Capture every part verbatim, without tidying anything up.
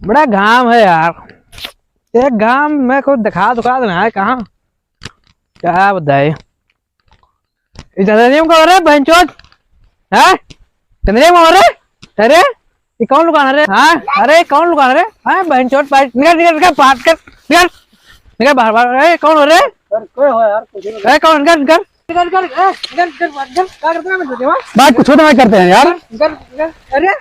बड़ा घाम है यार, एक घाम में कुछ दिखा दुखा देना है कहाँ, क्या बताए। इधर नहीं को रे बहनचोद, हैं? किधर है वो रे? अरे, ये कौन लुगान है रे? हाँ? अरे, कौन लुगान है रे? हाँ, बहनचोद, बाहर निकल, निकल, निकल, बात कर, निकल, निकल बाहर, बाहर। अरे, कौन हो रे? सर, कोई हो यार, कुछ नहीं। अरे, कौन? निकल, निकल। निकल, निकल, ए, निकल, निकल, निकल, क्या करते हैं मैं तुझे, हाँ? भाई, कुछ तो नहीं करते हैं यार। निकल, निकल, अरे,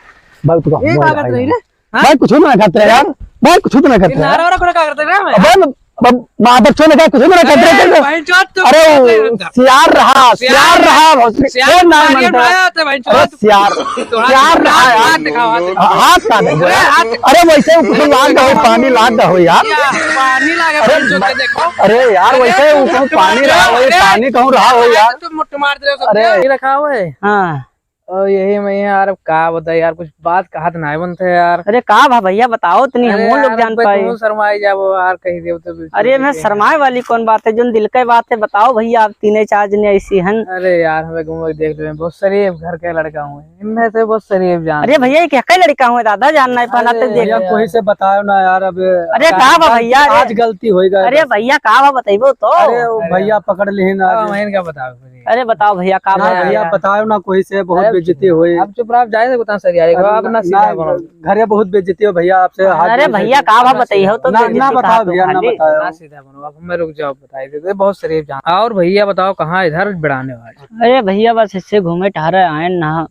भाई, तू ये क्या करते हैं रे? हाँ? भाई, कुछ तो नहीं करते हैं यार। भाई, कुछ तो नहीं करते हैं यार। नारा वारा कोना क्या करते हैं रे मैं? अबे, अब माँ बच्चों ने कहा, कुछ तो नहीं करते हैं। अरे, भाई, चोट तो अरे, करते हैं। सियार रहा, सियार सियार रहा, भाई, सियार कौन नाम मारिया बनता है? बनाया होता है, भाई, अरे, चोट। सियार, तुम्हारा सियार रहा हाथ यार। दिखाओ, हाथ दिखाओ। हाथ का नहीं अरे, हाथ अरे, वैसे कुछ लाग रहा हो, पानी लाग रहा हो यार। क्या? पानी लाग रहा अरे, है, बहनचोद, देखो। अरे यार, अरे, वैसे वो कहूँ पानी रहा हो, अरे, पानी कहूँ रहा हो यार। तुम मुट्ठी मार दे रहे हो सब अरे। क्या? ये रखा हुआ है? हाँ। और यही मैं यार, अब का बताई यार, कुछ बात कहा तो नहीं बनते यार। अरे का भा भैया, बताओ तनी, अरे हमहू लोग यार, जान अब पाई। तुम शर्माई जाबो यार, कही देबो तो अरे मैं शर्माए वाली कौन बात है, जोन दिल के बात है, बताओ भैया, आप तीने चार जने ऐसी हन। अरे यार, हमें घूम के देख लो, बहुत शरीफ घर के लड़का हूँ। इनमें से बहुत शरीफ जान अरे है। भैया, ये क्या कई लड़का हुए दादा, जान नहीं पाना अरे तो देख भैया, लो। कोई से बताओ ना यार, अब अरे आज, का बा आज, भैया, अरे, आज गलती हो गई अरे बस। भैया, का बा बताइबो तो। अरे वो अरे भैया पकड़ लिहिन आज। हाँ, वहीं का बताओ फिर। अरे बताओ भैया, का ना बा भैया, भैया? बताओ ना कोई से, बहुत अरे बेइज्जती हुई। अब चुप रहो, आप जाए से उतना सर यार, अरे अब ना ना, सीधा बनो। घरे बहुत बेइज्जती हो भैया, आपसे हाथ अरे जोड़ के। भैया, का बा बताइए हो तो ना, बेइज्जती ना का बताओ तो भैया, ना खाली। बताओ। ना सीधा बनो, अब हमें रुक जाओ, बताइए दे, बहुत शरीफ जान। और भैया बताओ, कहाँ इधर बिड़ाने आज? अरे भैया, बस इससे घूमे टहरे आए ना।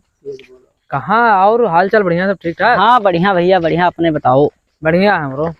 कहाँ और हाल चाल बढ़िया, सब ठीक ठाक? हाँ, बढ़िया भैया, बढ़िया, अपने बताओ। बढ़िया है हमरो।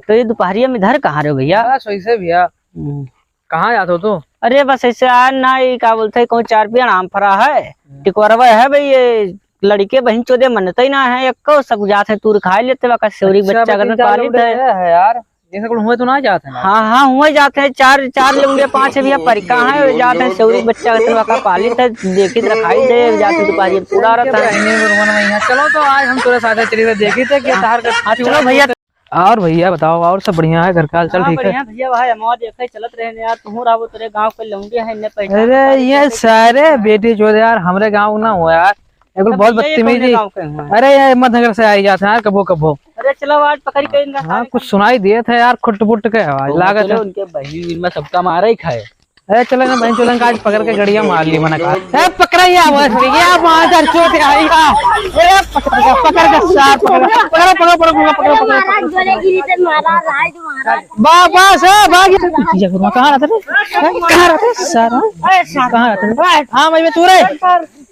तो ये दोपहरिया में इधर कहाँ रहे हो भैया? बस वैसे भैया। हम्म। कहाँ जात हो तू? अरे बस ऐसे आए ना, ये का बोलते हैं, कहूँ चार पियन आम फरा है, हम्म। टिकवरवा है भाई, ये लड़के बहिन चोदे मनते ही ना है, एक्को सक जात है, तूर खाए लेते बा, का सेवरी अच्छा, बच्चा बच्ची अगर चार पालित लौंडे है। है यार। जैसे कुल हुए तो ना जाते हैं। हाँ, हाँ, हुए जाते हैं, चार, चार लौंडे, पाँच भैया परिका हैं, जाते हैं, सेवरी बच्चा के तरफ का पालित है, देखित रखाई दे, जाते दुपहरिया पूरा रहता है। चलो तो आज हम तोरे साथ चली थे, देखी थे कि तार का हाँ, चलो भैया। और भैया बताओ, और सब बढ़िया है, घर का हाल चाल हाँ, ठीक है? बढ़िया भैया, भाई हम देखे चलत रहे यार, तू रहबो तेरे गांव के लौंडे हैं, इन्हें पहचान अरे पाई ये कैसे सारे कैसे? बेटी जो यार हमरे गांव ना हो यार, एक तो बहुत भैया, ये बदतमीजी। कौन गाँव के हुए? अरे, ये हिम्मतनगर से आई जात हैं यार, कबो, कबो। अरे, चलो, आज पकड़ के इनका हाँ, सारे कुछ सुनाई दिए थे यार, खुट पुट के आवाज तो लागत चलो, है। उनके बहिनी में सबका मारा ही खाए। अरे, चलो ना, बहन, चलो, आज पकड़ के गड़िया मार ली, मना कहा। ए, पकड़ा ही आवाज, ये मार चोट आई का। अरे, पकड़ के, पकड़ के, सार, पकड़, पकड़ो, पकड़ो, पकड़ो, पकड़ो, पकड़ो, पकड़ो। महाराज बोले, गिरी थे महाराज, हाय तो महाराज। बा-, बस, ए, भाग। ये गुरुआ कहाँ रहता रे? हैं? कहाँ रहता है सार, हाँ? कहाँ रहता है? हाँ, भाई, मैं तू रे।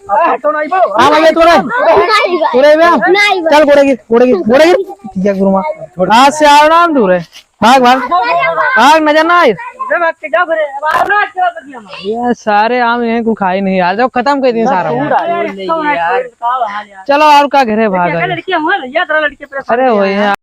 हाँ, भैया, तू रहे। तू रहे बे? नहीं बा। चल, गोड़े गिर, गोड़े गिर, गोड़े गिर। ठीक है, गुरुआ। आज से आओ ना हम दूर है। भाग, भाग। भाग, नजर ना आए। ये सारे आम यहीं कुल खाई नहीं यार, जब खत्म कर दिए सारा। चलो, और का घरे भाग आए। लड़कियां हुआ भैया, तेरा लड़के परेशान अरे, किया वही है। यार।